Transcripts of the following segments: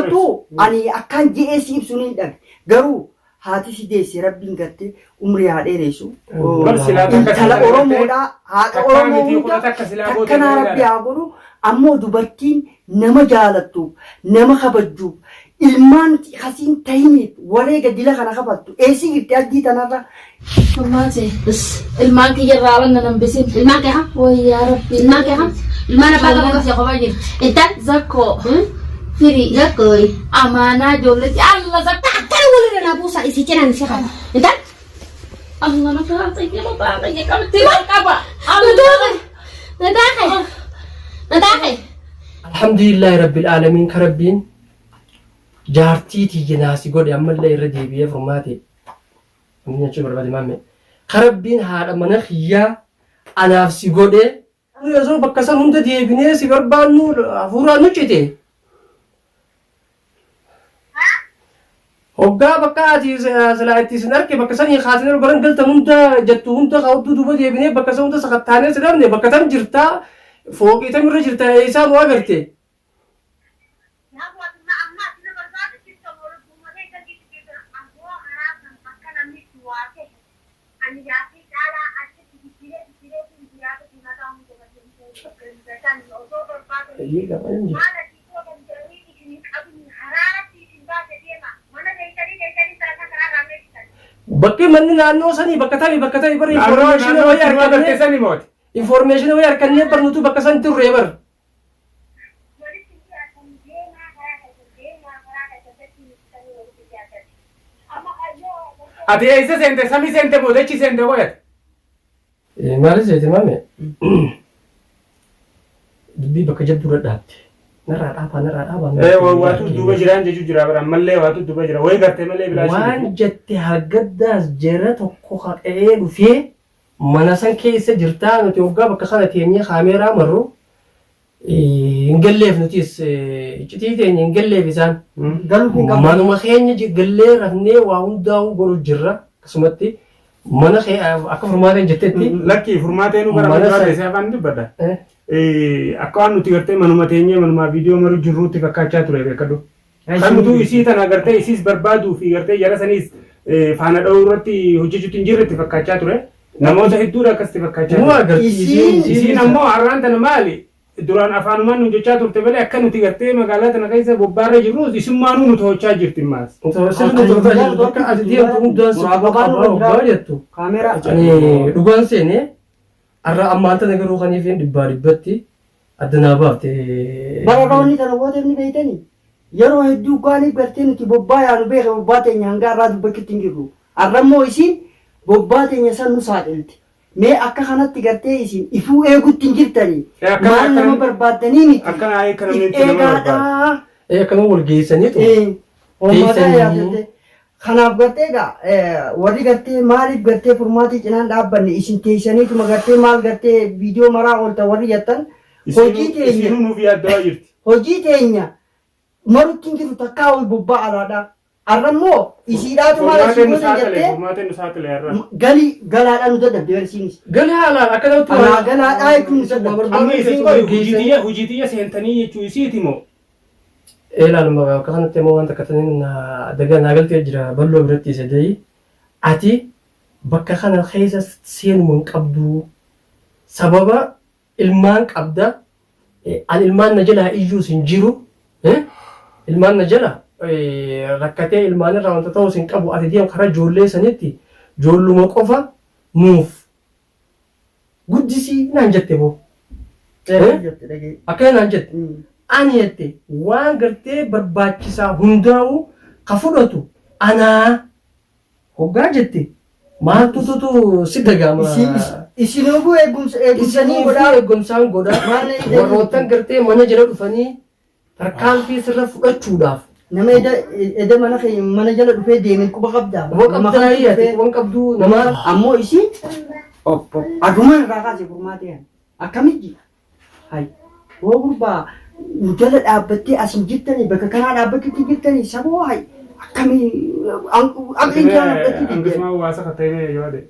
Caaltuu ani akkaan je'ee si ibsu ni dhabe. Garuu haati si deesse Rabbiin gartee umrii haa dheeressu. Bar silaa takka Intala silaa gartee Oromoodhaa haadha takkaa Oromoo miti hunda kudha takka silaa goote takkanaa malee Rabbi ilaala. haa godhu. Ammoo dubartiin nama jaalattu, nama kabajju, ilmaan hasiin tahiniif wareega dila kana kafaltu eessi jirti ardii tanarra? Furmaate. Ilmaan kiyya irraa wanna nan bisin. Ilmaan kee kam? Way yaa Rabbi. Ilmaan kee kam? Ilmaan abbaa Ijoolleen qabu tiyya kophaa jirti. Intal? Zakkoo. Firii. Zakkooy. Amaanaa ijoollee tiyya. Allah zakka. Akkana walirra naa buusaa isii cinaan isii qaba. Intal? Allah mataa kiyya mataa kiyya qabdi qaba. Allah. Mataa kee. Mataa kee. Alhamdulillahi Rabbil Aalamiin ka Rabbiin jaartii tiyya naa si godhe ammallee irra deebi'ee furmaate Inni jechuu barbaade maamme. Ka Rabbiin haadha mana kiyyaa anaaf si godhe. Osoo bakka san hunda deebinee si barbaannu hafuuraan nu cite. Hoggaa bakka ati silaa itti isin arke bakka sanii kaatanii ol garan galtan hunda jettu hunda ka hudduu duuba deebinee bakka san hunda sakattaanee si dhabne bakka tam jirtaa fooqii tamirra jirta eessaa nu agarte. Bakki manni naannoo sanii bakka tami bakka tami bar Naannoo information naannoo wayii itti nu agarte argannee sani mooti. information wayii argannee bar nutu bakka san turre bar. Ati eessa seente samii seente moo dachii seente qoyate? Maali seete maame? Dubbii bakka jabduu irra dhaabde. Narraa dhaabaa narraa dhaabaa. Ee waatu duuba jiraan jechuu jira bara ammallee waatu duuba jira wayi gartee malee bilaashii Waan miti. jette hargaddaas jara tokko haqee dhufee mana san keessa jirtaa nuti hoggaa bakka kana teenyee kaameeraa marru hin galleef nutis iccitii teenya hin galleef isaan. Galuuf hin qabdu. Manuma keenya gallee rafnee waa hundaa'uu godhu jirra akkasumatti mana kee akka furmaateen jettetti Lakkii furmaateenuu bara Mana duraa san- teessee afaan dubbadha. Akka waan nuti gartee manuma teenyee manumaa viidiyoo maru jirruutti fakkaachaa ture beekadhu. Kan nutuu isii tana gartee isiis barbaaduu fi gartee jara saniis faana dha'uu irratti hojjechuutti hin jirretti fakkaachaa ture. Namoota hedduudha akkasitti fakkaachaa Nu ture. agarti Isiin- Isiin ammoo har'aan tana maali? Duraan afaanumaan nu jechaa turte malee akka nuti gartee magaalaa tana keessa bobbaarra jirru isummaanuu nu to'achaa jirti maas. Sirni to'ataa jirtu bakka ati deemtu hundaan si quba qabaa hoggaa jettu. Kaameraa. Ani dhugaan seenee har'a ammaan tana garuu kaniif dhibbaa dhibbatti adda naa baafte. Bara roonni tana gooteef ni beeytanii. Yeroo hedduu gaaniif gartee nuti bobbaa yaanu beeke bobbaa teenya hanga har'aa dubbachuutti hin jirru. Har'a immoo isiin bobbaa teenya san nu saaxilte. Mee akka kanatti gartee isin ifuu eegutti hin jirtanii. Eh, akkana- Maal nama akkana- barbaaddanii miti. akkana akka namni If itti nama barbaadu. eegaadhaa. Akkana wal geessaniitu. Eh, Uummata Teessanii- yaadatte. Kanaaf gartee egaa warri gartee maaliif gartee furmaatii cinaan dhaabbanne isin teessaniituma gartee maal gartee viidiyoo maraa oolta warri jettan hojii Isiinuu teenya isiinuu nuuf yaaddawaa jirti. hojii teenya marutti hin jiru takkaa ol bobbaa alaadha. Har'a immoo isiidhaatu maal asii Furmaateen nu goote saaxile jettee furmaateen nu saaxile har'a. gali galaadhaa nu dadhabde barsiinis. Gali haalaan akka namatti Anaa galaadhaa jechuun nu dadhabde. Amma isiin qoy hojii tiyya hojii tiyya seentanii jechuu isiiti moo? Eelaan bakka kanatti immoo waan takka taniin daga naa galtee jira balloo biratti isa dayi ati bakka kana keessa seenuma hin qabdu sababa ilmaan qabda an ilmaan na jalaa iyyuus hin jiru ilmaan na jala rakkatee ilmaan irraa wanta ta'uus hin qabu ati deem karaa ijoollee sanitti ijoolluma qofa nuuf guddisii naan jette boo. Akkana naan jette. Ani jette waan gartee barbaachisaa hundaa'u ka fudhatu anaa hoggaa jette maaltu tutu si dagaama. Isinuu eegumsa eegumsanii Isinuu godhaa. eegumsaan godhaa. Maal na ija Warroottan gartee mana jala dhufanii tarkaanfii sirra fudhachuudhaaf. Nama eda eda mana kee mana jala dhufee deeme quba qabdaa. Quba Nama qabdaa kamtu ati dhufee- quba hin qabduu nama. Ammoo isiin adumaan irraa kaase furmaatee ani. Akkamitti? Hay. Hoo gurbaa nu jala dhaabbattee as hin jirtanii bakka kanaa dhaabbachuutti hin jirtanii saboo hay. Akkamii aqliin jala fudhachuu diddee. Akkasuma hawaasa kan ta'e yoo ta'e.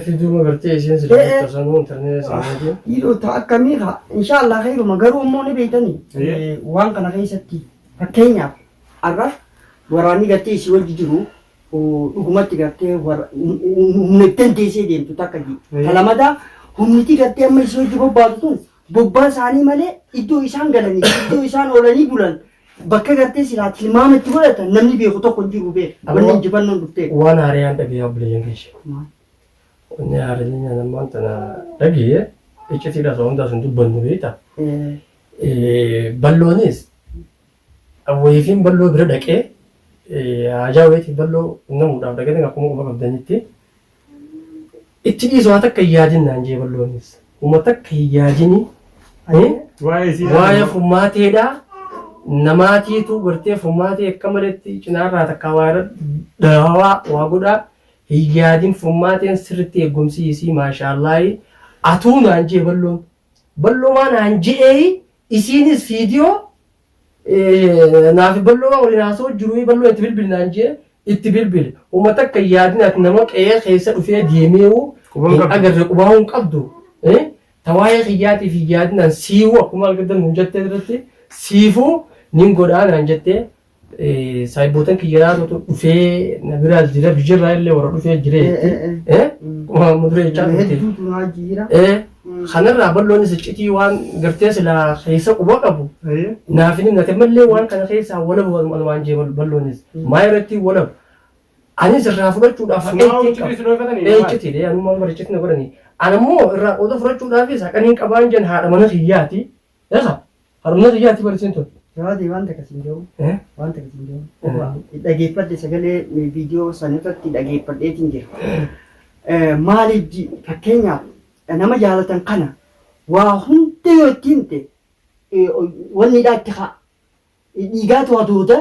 Fiduu gartee isheen sila jettu sanuu interneeta seenaatiin. Dhiirota akkamii haa inshaallah khayruma garuu ammoo ni beektanii waan kana keessatti fakkeenyaaf Har'a waraanni gartee isii wajji jiru dhugumatti gartee humna dandeessee deemtu takka ji. Ta lamadaa humniti gartee amma isii wajji bobbaatu tun bobbaa isaanii malee iddoo isaan galanii iddoo isaan oolanii bulan bakka gartee silaa tilmaama itti godhatan namni beeku tokko hin jiru beeku. Wanni injifannoon dhuftee. Waan haarayaan dhagaya obboleeyyan keessa. Wanni haarayaan ammaan tana dhagaye iccitiidha osoo hundaa sun dubbannu beekta. Balloonis wayiifiin balloo bira dhaqee haajaa wayiitiif balloo namuudhaaf dhaqee akkuma quba qabdanitti itti dhiisu waa takka hin yaadin naan jee balloonis. Uma takka hin yaadini. Waa'ee isii. Waa'ee furmaateedha. Namaatiitu gartee furmaatee akka maletti cinaarraa takka waa irra dhawaa waa godhaa hin yaadin furmaateen sirritti eegumsi isii maashaallaahi atuu naan jee balloon. Ballomaa naan je'ee isiinis fiidiyoo naafi ballomaa waliin haasa'u jiru balloo itti bilbili naan jee itti bilbili. Uma takka hin yaadin ati nama qe'ee keessa dhufee deemeewu Quba hin hin qabdu. agarre qubaa hin qabdu. Ta waa'ee kiyyaatiif hin yaadin an siifuu akkuma argattan nun jettee irratti siifuu nin godhaa naan jettee saayibbootan kiyyaatu dhufee na biraa jira biyyarraa illee warra dhufee jira jetti. Muduree jechaa turte. Hedduutu naa jira. Kanarraa bal'oonis iccitii waan gartee silaa keessa quba qabu naaf hin himnate mallee waan kana keessaa walabu waan jee bal'oonis maa irratti walabu. Anis irraa fudhachuudhaaf Sumaa haqeettiin iccitii qaba. si dhoyfatanii? Ee iccitiidha anummaan bara iccitii na godhanii. Ana immoo irraa qooda fudhachuudhaafis haqan hin qabaan jen haadha mana kiyyaati. Eessa? Haadha mana kiyyaati barsiin tun. Jawaadii waan takka siin jedhu. Eh? Waan takka siin jedhu. Dhageeffadhe sagalee viidiyoo san irratti dhageeffadheetiin jira. Maaliif fakkeenyaaf nama jaalatan kana waa hunda yoo itti himte wanni dhaa itti ka'a. Dhiigaatu hadooda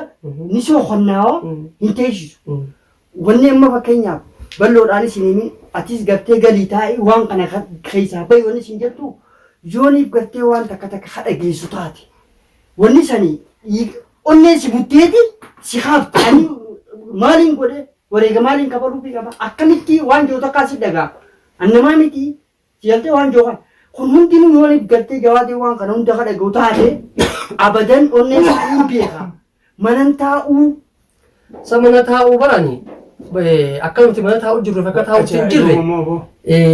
ni sookonnaawa hin teessisu. Wanni amma fakkeenyaaf bal'oodhaan isin himin atis gartee galii taa'ii waan kana keessaa bahi wanni isin jettu yooniif gartee waan takka takka kadha geessu taate. Wanni sanii onnee si butteeti si kaafte ani maaliin godhe wareega maaliin kafaluufi qaba akkamitti waan jiru takkaa si dhagaa annamaa miti Si galtee waan jiru kana. Kun hundinuu yoo if galtee jawaadee waan kana hunda ka dhaga'u taate abadan onnee isaa hin beeka. Manan taa'uu Sa mana taa'uu barani akka nuti mana taa'u jirru fi akka taa'utti hin jirre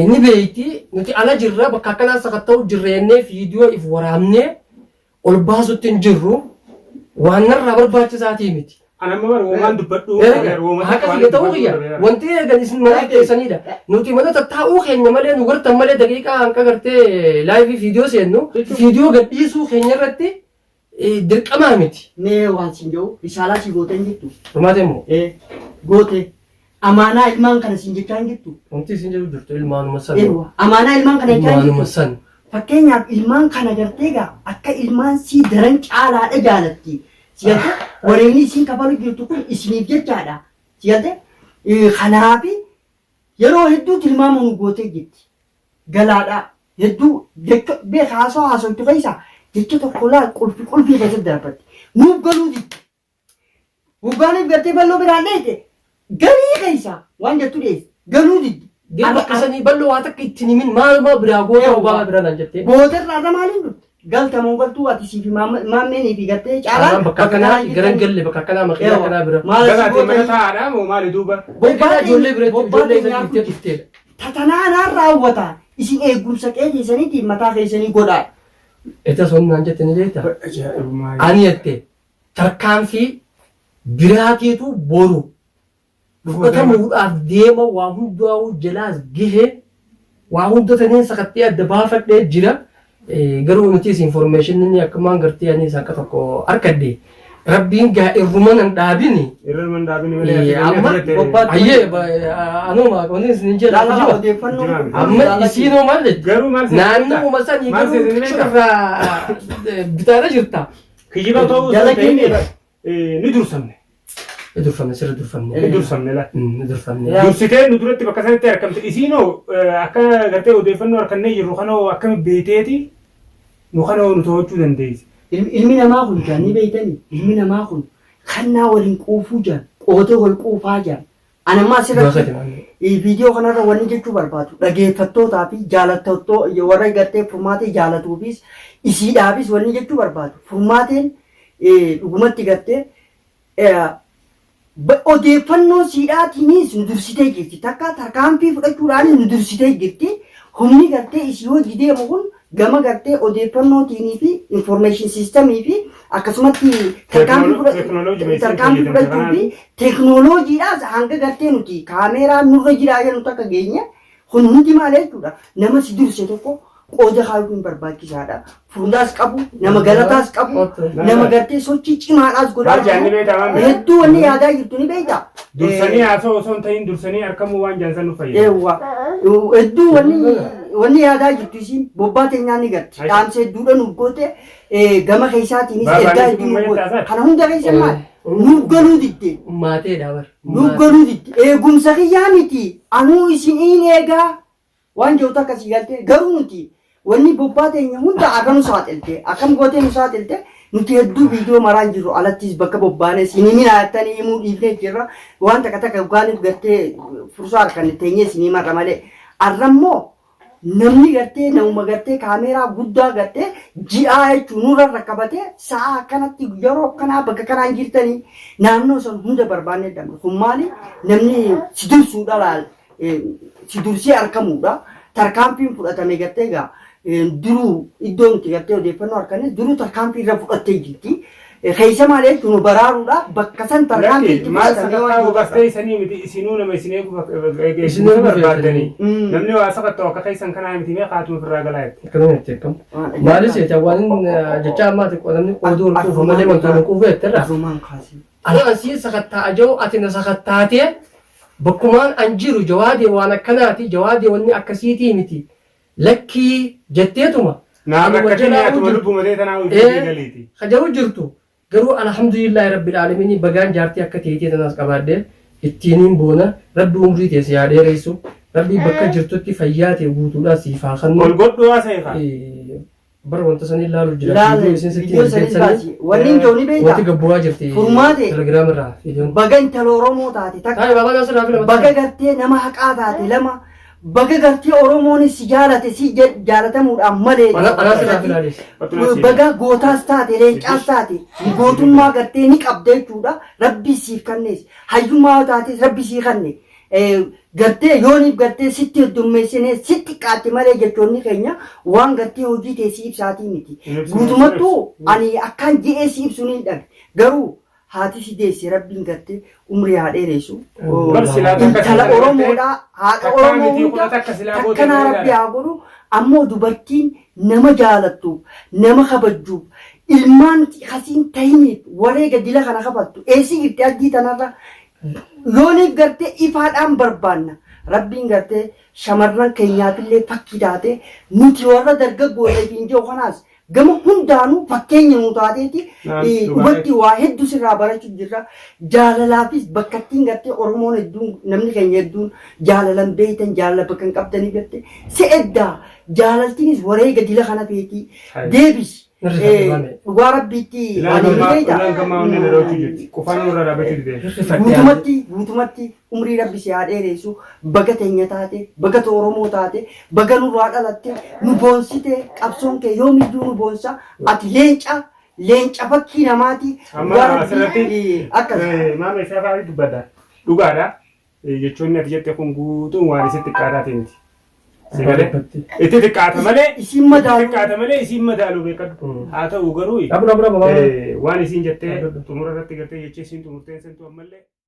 ni beekti nuti ala jirra bakka akkanaa sakatta'u jirra jennee viidiyoo if waraabnee ol baasutti hin jirru waan narraa barbaachisaatii miti. Ani amma bara womaan dubbadhu. Haqa kiyya ta'uu kiyya wanti eegan isin mana keessanidha. Nuti mana tattaa'uu keenya malee nu gartan malee daqiiqaa hanqa gartee laayivii viidiyoo seennu viidiyoo gadhiisuu keenya irratti dirqamaa miti. Mee waan siin jedhu risaalaa sii goote hin jirtu. Dhumaate immoo. Ee goote amaanaa ilmaan kana siin jechaa hin jirtu. Wanti isin jedhu jirtu ilmaanuma san. Eewwa amaanaa ilmaan kana jechaa hin Ilmaanuma jirtu. san. Fakkeenyaaf ilmaan kana gartee gaa akka ilmaan sii daran caalaadha jaalatti. Si galtee wareegni isiin kafalu jirtu kun isiniif jechaadha. Si galtee kanaafi yeroo hedduu tilmaama nu gootee jirti. Galaadhaa hedduu jecha beeka haasoo haasoftu keessaa jecha tokko laal qulfi qulfii keessatti darbatti. Nuuf galuu didde. Hoggaaniif gartee balloo biraan dheeyte galii keessa waan jettu dheeyse galuu didde. Gee bakka sanii balloo waa takka itti hin himin maaluma biraa goota obaamaa biraa naan jettee. Boodarra irra maaliin dhufte? Galta moo galtuu ati siif maammeenii fi gartee Caalaan caalaan bakka akkanaa garan galle bakka akkanaa makiinaa akkanaa bira. Maal si Galaatee mana gootanii? taa'aadha moo maali duuba? Bobbaa ijoollee biratti Bobbaa ijoollee isa keenyaa dhiiftee dhufteedha. Tatanaa raawwata. Isin eegumsa qe'ee keessaniitiin mataa keessanii godhaa. Eta sun naan jette ni beektaa? Ajaa'ibummaa. Ani jette tarkaanfii biraatiitu boru fudhatamuudhaaf deema waa hundaa'uu jalaas gahe waa hunda taniin sakattee adda baafadhee jira. Garuu nutis information akkumaan gartee anis akka tokko arkadhe rabbiin gaa irruma nan dhaabini. Irra man dhaabini malee Amma ayyee anuma wanni isin jedhu Laalaa kijiba. odeeffannoo Amma isiinoo maal jetti? Garuu maal Naannoo sanii Maal garuu seetanii beektaa? irraa bitaarra jirta. Kijiba ta'uu Jala osoo hin keenya ta'in ni dursamne. Ni durfamne sirri durfamne. Ni dursamne laal. Ni durfamne. Dursitee nu duratti bakka sanatti argamte isiinoo akka gartee odeeffannoo harkannee jirru kanoo akkami beekteeti nu kanoo nu to'achuu dandeessi. Ilmi namaa kun jaan ni beektanii ilmi namaa kun kannaa waliin quufuu jaan qootee wal quufaa jaan. Ani ammaa asirratti viidiyoo kanarra wanni jechuu barbaadu dhageeffattootaa fi jaalattoota warra gartee furmaatee jaalatuufis isiidhaafis wanni jechuu barbaadu furmaateen dhugumatti gartee Odeeffannoo siidhaatiinis nu dursitee jirti. Takka tarkaanfii fudhachuudhaanis nu dursitee jirti. Humni gartee isii hojii deemu kun gama gartee odeeffannootiinii fi information systemii fi akkasumatti tarkaanfii Teeknooloojii fudhachuu fi teeknooloojiidhaas hanga gartee nuti kaameeraa nurra jiraa jennu takka geenye kun hundi maal jechuudha, nama si durse tokko qooda kaayuun barbaachisaadha. Furdaas qabu, nama galataas qabu, nama gartee sochii cimaadhaas godhaa Maal jaanni beektaa waan beektaa? Hedduu wanni yaadaa jirtu ni beektaa? Dursanii haasa'u osoo hin ta'in dursanii argamuu waan jaansan nu fayyada. Eewwa. Hedduu wanni yaadaa jirtu isiin bobbaa teenyaan ni garti. Dhaamsa hedduudha nuuf goote, gama keessaatiinis Baabaanis ergaa hedduu nuuf kun goote. maal Kana hunda keessa maal? Nuuf galuu didde. Maateedha bar. Nuuf galuu didde. Eegumsa kiyyaa miti. Anuu isiniin eegaa. Waan jirutu akkasii galtee garuu nuti wanni bobbaa teenya hunda akka nu saaxilte, akkam gootee nu saaxilte. Nuti hedduu viidiyoo maraan jirru alattis bakka bobbaane isinii mina jettanii himuu dhiifnee jirra. Waan takka takka dhugaaniif gartee fursaa harkanne teenyee isinii marra malee arrammoo namni gartee namuma gartee kaameeraa guddaa gartee ji'aa jechuun nurra rakkabatee sa'a akkanatti yeroo akkanaa bakka kanaan jirtanii naannoo san hunda barbaannee dhabne. Kun maali? Namni si dursuudha laal, si dursee argamuudha. Tarkaanfiin fudhatame gartee egaa duruu iddoo nuti gartee odeeffannoo arganne duruu tarkaanfii irra fudhattee jirti. Keessa maal jechuun nu baraaruudha bakka san tarkaanfii Lakki itti maal fudhatame waan sakattaa jiruuf. gartee isanii miti, isinuu nama isin eegu Isin eegumsa eeguu barbaaddanii. feetanii. Namni waa sakatta'u akka keessan kanaa miti, mee kaatuma ofirraa galaa jette. Akkamiin itti akkam. Maalis jecha waan jecha ammaa xiqqoo namni qooduu ol quufa malee wantoota hin quufu jetterra. Arrumaan kaasee. Ana asii sakattaa'a jiru, ati na sakattaatee bakkumaan an jiru jawaadee waan akkanaati, jawaadee wanni akkasiitii miti lakkii jetteetuma. Naam Anuma akka jalaa atuma hojjetu. lubbuu matee tanaa hojii galiiti. Kajaru jirtu garuu alhamdulillahi rabbil aalamiin, bagaan jaartii akka teetee tanaas qabaadhe ittiiniin boona. Rabbi umrii teesse yaa dheeressu, rabbi bakka jirtutti fayyaa ta'e guutuudhaan siif haa kennu. Ol godhu haasa'e kaa. Bara wanta sanii ilaalu jira. Laale, Viidiyoo isin sitti viidiyoo sanis ergeessanii, baasi. Wanni hin jiru ni beektaa? Wanti gabbu'aa jirti. Furmaate. Telegiraam irraa viidiyoon. Baga intala Oromoo taate takka. Taa'e baabaa asirraa fi lama. Baga gartee nama haqaa taate lama. Baga gartee Oromoonis si jaalate, si jaalatamuudhaan malee. Anaa sirraa fi ilaalees. Baga gootaas taate, leencaas taate, gootummaa gartee ni qabda jechuudha. Rabbi siif kennees. Hayyummaa yoo taates rabbi sii kenne. Gartee yooniif gartee sitti heddummeessinee sitti xiqqaatti malee jechoonni keenya waan gartee hojii tee si ibsaatii miti. Guutumattuu ani akkaan je'ee si ibsu ni dhabe. Garuu haati si deesse rabbiin gartee umrii haa dheeressu. Bar silaa takka Intala silaa Oromoodhaa haadha takkaa Oromoo miti hunda kudha takka silaa goote takkanaa bareedaadha. rabbi haa godhu. Ammoo dubartiin nama jaalattuuf, nama kabajjuuf, ilmaan hasiin tahiniif wareega dila kana kafaltu eessi jirti addii tanarra? Yooniif gartee ifaadhaan barbaanna. Rabbiin gartee shamarran keenyaafillee fakkii taate, nuti warra dargaggoota ifiin jiru kanaas gama hundaanuu fakkeenya nu taateeti. Naam, Dhugatti waa hedduu sirraa barachuu jirra. Jaalalaafis bakka ittiin gartee Oromoon hedduun, namni keenya hedduun jaalalan beeytan, jaalala bakka hin qabdanii gartee se'eddaa jaalaltiinis wareega dila kana feetii deebisi. Irri fayyadamame. Dhugaa rabbiitti Ilaan ani gammaa beeyta. ilaan gammaa onnee na dhawachuu jirti. Qufaan nurra dhaabbachuu dide. Guutumatti umrii rabbi si haa dheeressu. Baga teenya taate, baga Oromoo taate, baga nurraa dhalatte, nu boonsite. Qabsoon kee yoomiyyuu nu boonsa. Ati leenca, leenca fakkii namaati. Amma Dhugaa rabbii, asirratti akkas. Maama isaa fa'aa dubbadha. Dhugaadha. Jechoonni ati jette kun guutuun waan isitti xiqqaataati miti. Si galee? Itti xiqqaata malee Isiin madaalu. Itti xiqqaata malee isiin madaalu beekadhu. Haa ta'u garuu Dhabu dhabu dhabu. waan isiin jettee xumura irratti gartee jecha isiin xumurteen santu ammallee.